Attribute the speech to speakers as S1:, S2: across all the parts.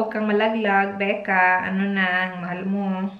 S1: huwag kang malaglag, Becca. Ano na, mahal mo.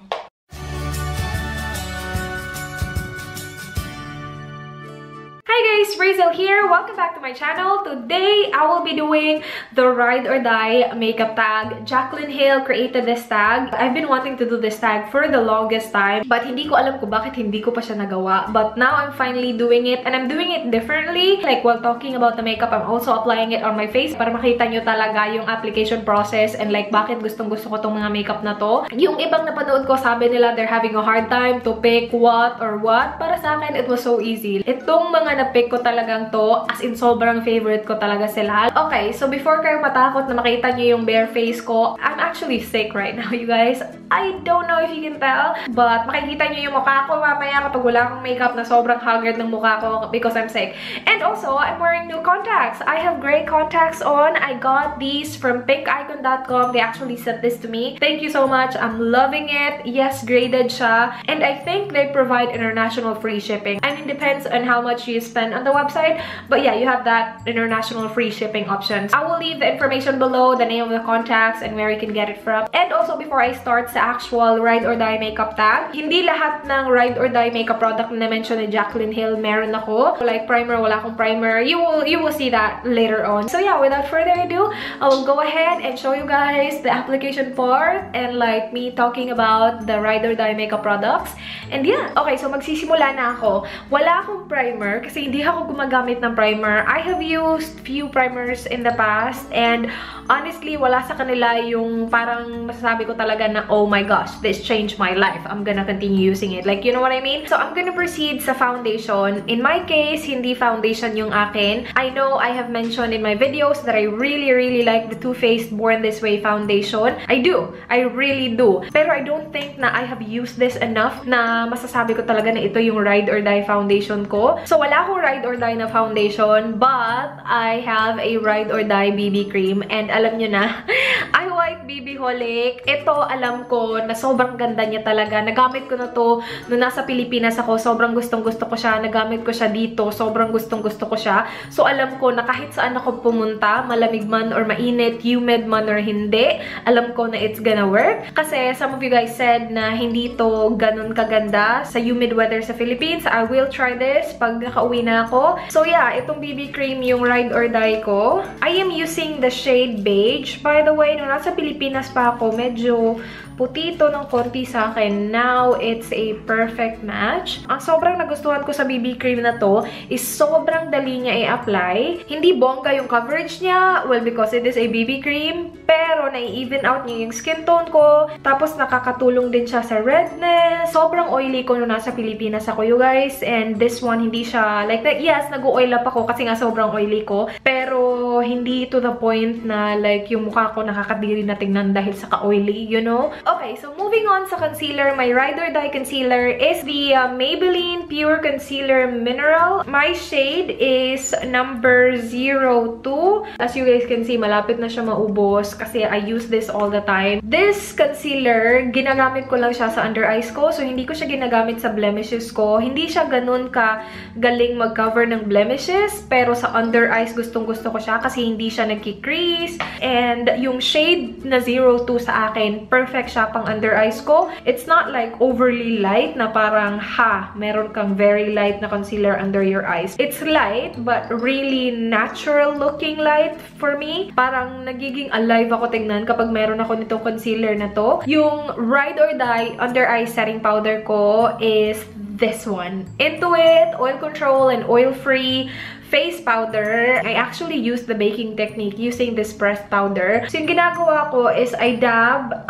S1: Hi guys, Razel here. Welcome back to my channel. Today, I will be doing the Ride or Die makeup tag. Jaclyn Hill created this tag. I've been wanting to do this tag for the longest time, but hindi ko alam kung bakit hindi ko pa siya nagawa. But now, I'm finally doing it, and I'm doing it differently. Like, while talking about the makeup, I'm also applying it on my face para makita nyo talaga yung application process and like, bakit gustong-gusto ko tong mga makeup na to. Yung ibang napanood ko, sabi nila they're having a hard time to pick what or what. Para sa akin, it was so easy. Itong mga na-pick ko talagang to, as in sobrang favorite ko talaga sila. Okay, so before kayo matakot na makita nyo yung bare face ko, I'm actually sick right now, you guys. I don't know if you can tell, but makikita nyo yung mukha ko mamaya kapag wala akong makeup na sobrang haggard ng mukha ko because I'm sick. And also, I'm wearing new contacts. I have gray contacts on. I got these from pinkicon.com. They actually sent this to me. Thank you so much. I'm loving it. Yes, graded siya. And I think they provide international free shipping. I mean, depends on how much you spend on the website, but yeah, you have that international free shipping options. I will leave the information below, the name of the contacts and where you can get it from. And also, before I start sa actual Ride or Die makeup tag, hindi lahat ng Ride or Die makeup product na mention ni Jaclyn Hill meron ako. Like primer, wala akong primer. You will see that later on. So yeah, without further ado, I will go ahead and show you guys the application part and like me talking about the Ride or Die makeup products. And yeah, okay, so magsisimula na ako. Wala akong primer kasi hindi ako gumagamit ng primer. I have used few primers in the past and honestly, wala sa kanila yung parang masasabi ko talaga na, oh my gosh, this changed my life. I'm gonna continue using it. Like, you know what I mean? So, I'm gonna proceed sa foundation. In my case, hindi foundation yung akin. I know I have mentioned in my videos that I really like the Too Faced Born This Way foundation. I do. I really do. Pero I don't think na I have used this enough na masasabi ko talaga na ito yung Ride or Die foundation ko. So, wala akong Ride or Die na foundation, but I have a Ride or Die BB cream. And alam nyo na, I white BB holic. Ito, alam ko na sobrang ganda niya talaga. Nagamit ko na to nung nasa Pilipinas ako. Sobrang gustong-gusto ko siya. Nagamit ko siya dito. Sobrang gustong-gusto ko siya. So, alam ko na kahit saan ako pumunta, malamig man or mainit, humid man or hindi, alam ko na it's gonna work. Kasi some of you guys said na hindi to ganun kaganda sa humid weather sa Philippines. I will try this pag nakauwi na ako. So yeah, itong BB cream yung Ride or Die ko. I am using the shade beige. By the way, nung nasa Pilipinas pa ako, medyo puti ito ng konti sa akin. Now, it's a perfect match. Ang sobrang nagustuhan ko sa BB cream na to is sobrang dali niya i-apply. Hindi bongga yung coverage niya. Well, because it is a BB cream. Pero, nai-even out niya yung skin tone ko. Tapos, nakakatulong din siya sa redness. Sobrang oily ko nung nasa Pilipinas ako, you guys. And this one, hindi siya like that. Yes, nag-oil up ako kasi nga sobrang oily ko. Pero, hindi to the point na like yung mukha ko nakakadiri na tingnan dahil sa ka-oily, you know? Okay, so moving on sa concealer, my Ride or Die concealer is the Maybelline Pure Concealer Mineral. My shade is number 02. As you guys can see, malapit na siya maubos kasi I use this all the time. This concealer, ginagamit ko lang siya sa under eyes ko. So, hindi ko siya ginagamit sa blemishes ko. Hindi siya ganun ka galing mag-cover ng blemishes. Pero sa under eyes, gustong-gusto ko siya kasi hindi siya nagki-crease. And yung shade na 02 sa akin, perfect siya pang under eyes ko. It's not like overly light na parang, meron kang very light na concealer under your eyes. It's light, but really natural looking light for me. Parang nagiging alive ako tingnan kapag meron ako nitong concealer na to. Yung Ride or Die under eye setting powder ko is this one. Intuit Oil Control and Oil-Free face powder. I actually use the baking technique using this pressed powder. So, yung ginagawa ko is I dab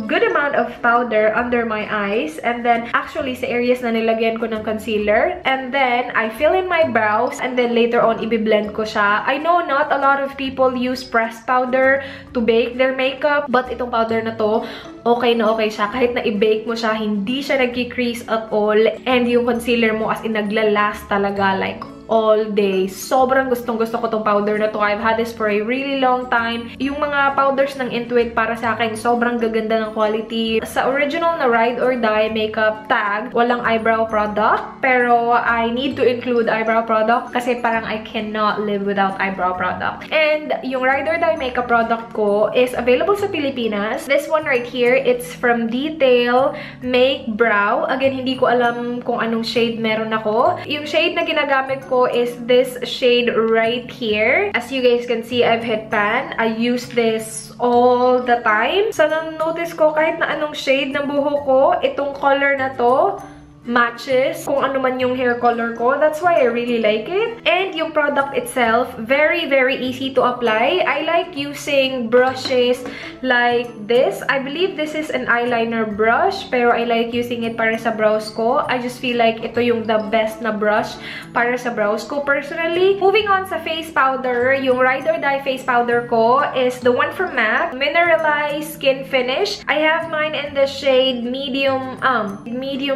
S1: good amount of powder under my eyes and then actually sa areas na nilagyan ko ng concealer. And then, I fill in my brows and then later on, i-blend ko siya. I know not a lot of people use pressed powder to bake their makeup, but itong powder na to, okay na okay siya. Kahit na i-bake mo siya, hindi siya nagki-crease at all. And yung concealer mo as in naglalast talaga like all day. Sobrang gustong-gusto ko tong powder na to. I've had this for a really long time. Yung mga powders ng Intuit para sa akin, sobrang gaganda ng quality. Sa original na Ride or Die makeup tag, walang eyebrow product. Pero I need to include eyebrow product kasi parang I cannot live without eyebrow product. And yung Ride or Die makeup product ko is available sa Pilipinas. This one right here, it's from Detail Make Brow. Again, hindi ko alam kung anong shade meron ako. Yung shade na ginagamit ko is this shade right here. As you guys can see, I've hit pan. I use this all the time. So, notice ko kahit na anong shade ng buhok ko, itong color na to matches kung ano man yung hair color ko. That's why I really like it. And yung product itself, very, very easy to apply. I like using brushes like this. I believe this is an eyeliner brush, pero I like using it para sa brows ko. I just feel like ito yung the best na brush para sa brows ko personally. Moving on sa face powder, yung Ride or Die face powder ko is the one from MAC, Mineralized Skin Finish. I have mine in the shade medium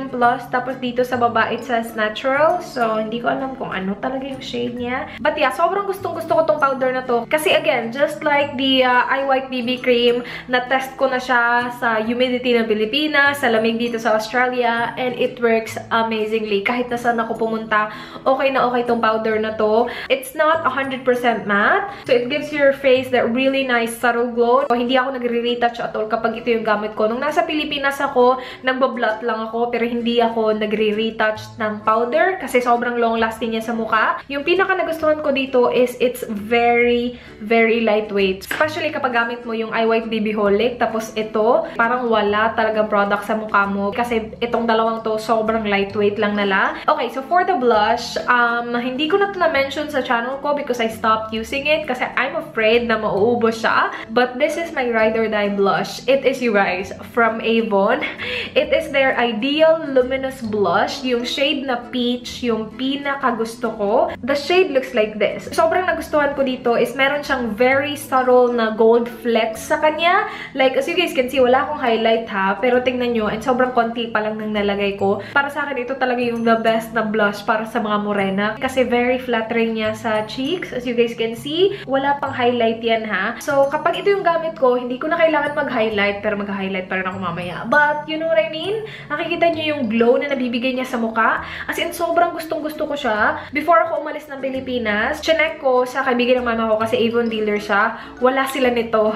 S1: plus. Tapos dito sa baba, it says natural. So, hindi ko alam kung ano talaga yung shade niya. But yeah, sobrang gustong-gusto ko tong powder na to. Kasi again, just like the Eye White BB Cream, na-test ko na siya sa humidity ng Pilipinas, sa lamig dito sa Australia, and it works amazingly. Kahit na saan ako pumunta, okay na okay tong powder na to. It's not 100% matte. So, it gives your face that really nice subtle glow. So, hindi ako nagre-retouch at all kapag ito yung gamit ko. Nung nasa Pilipinas ako, nagbablot lang ako, pero hindi ako nagre-retouch ng powder kasi sobrang long-lasting niya sa mukha. Yung pinaka nagustuhan ko dito is it's very, very lightweight. Especially kapag gamit mo yung Eye White BB Holic, tapos ito, parang wala talagang product sa mukha mo kasi itong dalawang to, sobrang lightweight lang nila. Okay, so for the blush, hindi ko na ito na-mention sa channel ko because I stopped using it kasi I'm afraid na mauubos siya. But this is my Ride or Die blush. It is, you guys, from Avon. It is their Ideal Luminous Blush. Yung shade na peach, yung pinaka-gusto ko. The shade looks like this. Sobrang nagustuhan ko dito is meron siyang very subtle na gold flecks sa kanya. Like, as you guys can see, wala akong highlight ha. Pero tingnan nyo, and sobrang konti pa lang nang nalagay ko. Para sa akin, ito talaga yung the best na blush para sa mga morena. Kasi very flattering niya sa cheeks. As you guys can see, wala pang highlight yan ha. So, kapag ito yung gamit ko, hindi ko na kailangan mag-highlight, pero mag-highlight pa rin ako mamaya. But, you know what I mean? Nakikita nyo yung glow na nabibigay niya sa mukha. As in, sobrang gustong-gusto ko siya. Before ako umalis ng Pilipinas, chinek ko sa kaibigan ng mama ko kasi Avon dealer siya. Wala sila nito.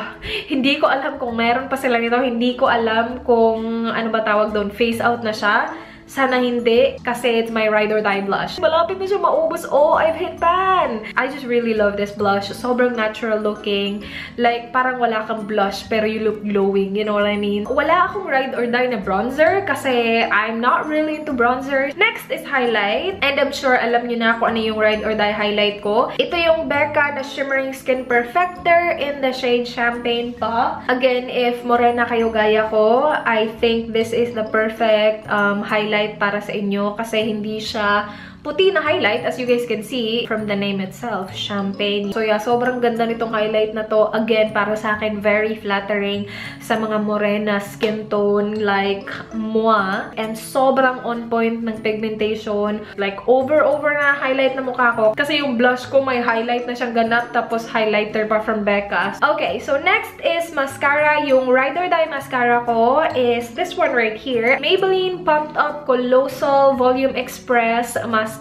S1: Hindi ko alam kung meron pa sila nito. Hindi ko alam kung ano ba tawag doon. Phase out na siya. Sana hindi, kasi it's my Ride or Die blush. Malapit na siya maubos. Oh, I've hit pan! I just really love this blush. Sobrang natural looking. Like, parang wala kang blush, pero you look glowing. You know what I mean? Wala akong Ride or Die na bronzer, kasi I'm not really into bronzer. Next is highlight. And I'm sure alam nyo na kung ano yung Ride or Die highlight ko. Ito yung Becca na Shimmering Skin Perfector in the shade Champagne Pa. Again, if morena kayo gaya ko, I think this is the perfect highlight para sa inyo kasi hindi siya puti na highlight, as you guys can see from the name itself, Champagne. So yeah, sobrang ganda nitong highlight na to. Again, para sa akin, very flattering sa mga morena skin tone like moi. And sobrang on point ng pigmentation. Like, over na highlight na mukha ko. Kasi yung blush ko, may highlight na siyang ganap, tapos highlighter pa from Becca. Okay, so next is mascara. Yung Ride or Die mascara ko is this one right here. Maybelline Pumped Up Colossal Volume Express Mascara.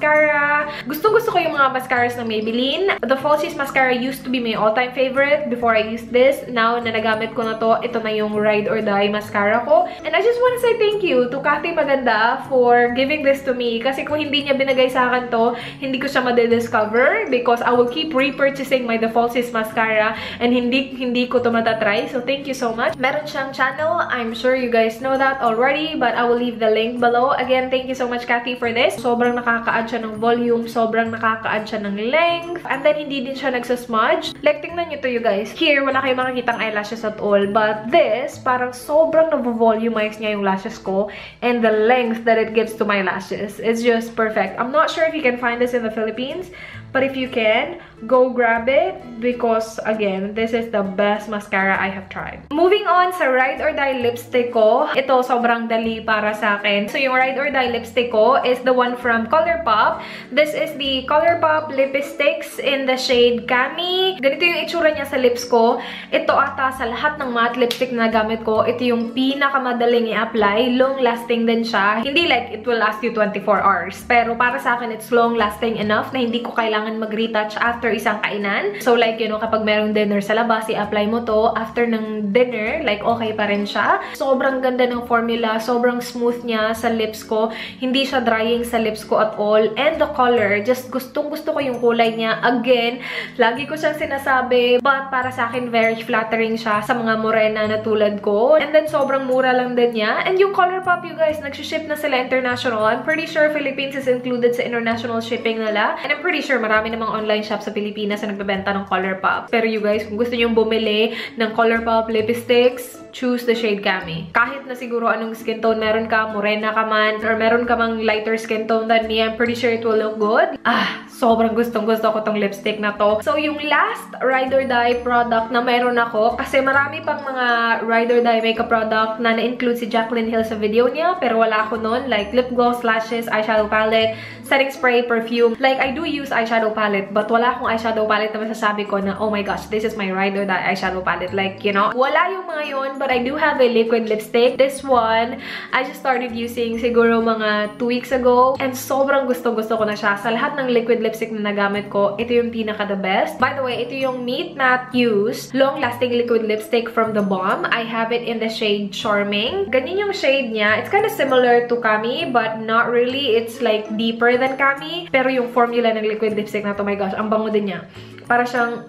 S1: Gustong-gusto ko yung mga mascaras ng Maybelline. The Falsies mascara used to be my all-time favorite before I used this. Now, na nagamit ko na to, ito na yung Ride or Die mascara ko. And I just want to say thank you to Cathy Maganda for giving this to me. Kasi kung hindi niya binagay sa akin to, hindi ko siya madidiscover because I will keep repurchasing my The Falsies mascara and hindi ko to matatry. So, thank you so much. Meron siyang channel. I'm sure you guys know that already, but I will leave the link below. Again, thank you so much, Cathy, for this. Sobrang nakaka-add siya ng volume, sobrang nakaka-add siya ng length, and then hindi din siya nagsasmudge. Like, tingnan nyo to, you guys. Here, wala kayong makikitang eyelashes at all, but this, parang sobrang nag-volumize niya yung lashes ko, and the length that it gives to my lashes is just perfect. I'm not sure if you can find this in the Philippines, But if you can, go grab it because, again, this is the best mascara I have tried. Moving on sa Ride or Die lipstick ko. Ito, sobrang dali para sa akin. So, yung Ride or Die lipstick ko is the one from ColourPop. This is the ColourPop Lipsticks in the shade Cami. Ganito yung itsura niya sa lips ko. Ito ata sa lahat ng matte lipstick na nagamit ko, ito yung pinakamadaling i-apply. Long-lasting din siya. Hindi like it will last you 24 hours. Pero para sa akin, it's long-lasting enough na hindi ko kailangan mag-retouch after isang kainan. So like, you know, kapag merong dinner sa labas, i-apply mo to. After ng dinner, like, okay pa rin siya. Sobrang ganda ng formula. Sobrang smooth niya sa lips ko. Hindi siya drying sa lips ko at all. And the color, just gustong-gusto ko yung kulay niya. Again, lagi ko siyang sinasabi, but para sa akin, very flattering siya sa mga morena na tulad ko. And then, sobrang mura lang din niya. And yung ColourPop, you guys, nag-ship na sila international. I'm pretty sure Philippines is included sa international shipping nila. And I'm pretty sure marami namang online shop sa Pilipinas na nagbebenta ng ColourPop. Pero you guys, kung gusto nyo bumili ng ColourPop lipsticks, choose the shade Cami. Kahit na siguro anong skin tone meron ka, morena ka man, or meron ka mang lighter skin tone than me, I'm pretty sure it will look good. Sobrang gustong-gusto ko tong lipstick na to. So, yung last Ride or Die product na meron ako, kasi marami pang mga Ride or Die makeup product na na-include si Jaclyn Hill sa video niya, pero wala ako nun. Like, lip gloss, lashes, eyeshadow palette, setting spray, perfume. Like, I do use eyeshadow palette, but wala akong eyeshadow palette na masasabi ko na, oh my gosh, this is my Ride or Die eyeshadow palette. Like, you know, wala yung mga yun, but I do have a liquid lipstick. This one, I just started using siguro mga 2 weeks ago, and sobrang gusto-gusto ko na siya. Sa lahat ng liquid lipstick na nagamit ko, ito yung pinaka-the best. By the way, ito yung Meet Matthews long-lasting liquid lipstick from The Balm. I have it in the shade Charming. Ganyan yung shade niya. It's kind of similar to Cami, but not really. It's like deeper than Cami. Pero yung formula ng liquid lipstick na to, my gosh, ang bango din niya. Para siyang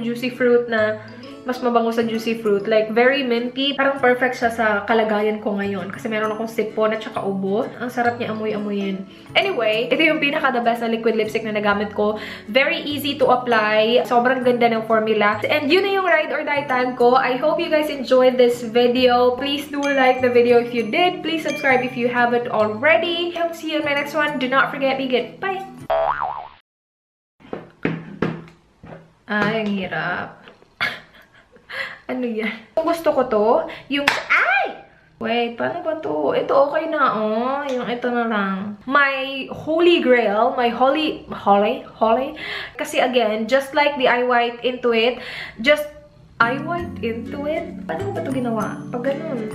S1: juicy fruit na mas mabango sa juicy fruit. Like, very minty. Parang perfect siya sa kalagayan ko ngayon. Kasi meron akong sipon at saka ubo. Ang sarap niya amoy-amoyin. Anyway, ito yung pinaka-the best na liquid lipstick na nagamit ko. Very easy to apply. Sobrang ganda ng formula. And yun na yung Ride or Die tag ko. I hope you guys enjoyed this video. Please do like the video if you did. Please subscribe if you haven't already. I hope to see you in my next one. Do not forget, be good. Bye! Ay, ang hirap. Ano yan? Kung gusto ko to, yung... Ay! Wait, paano ba to? Ito okay na, oh. Yung ito na lang. My holy grail, my holy... Holy? Kasi again, just like the eye white into it, just eye white into it. Paano ba ito ginawa? Pag ganun.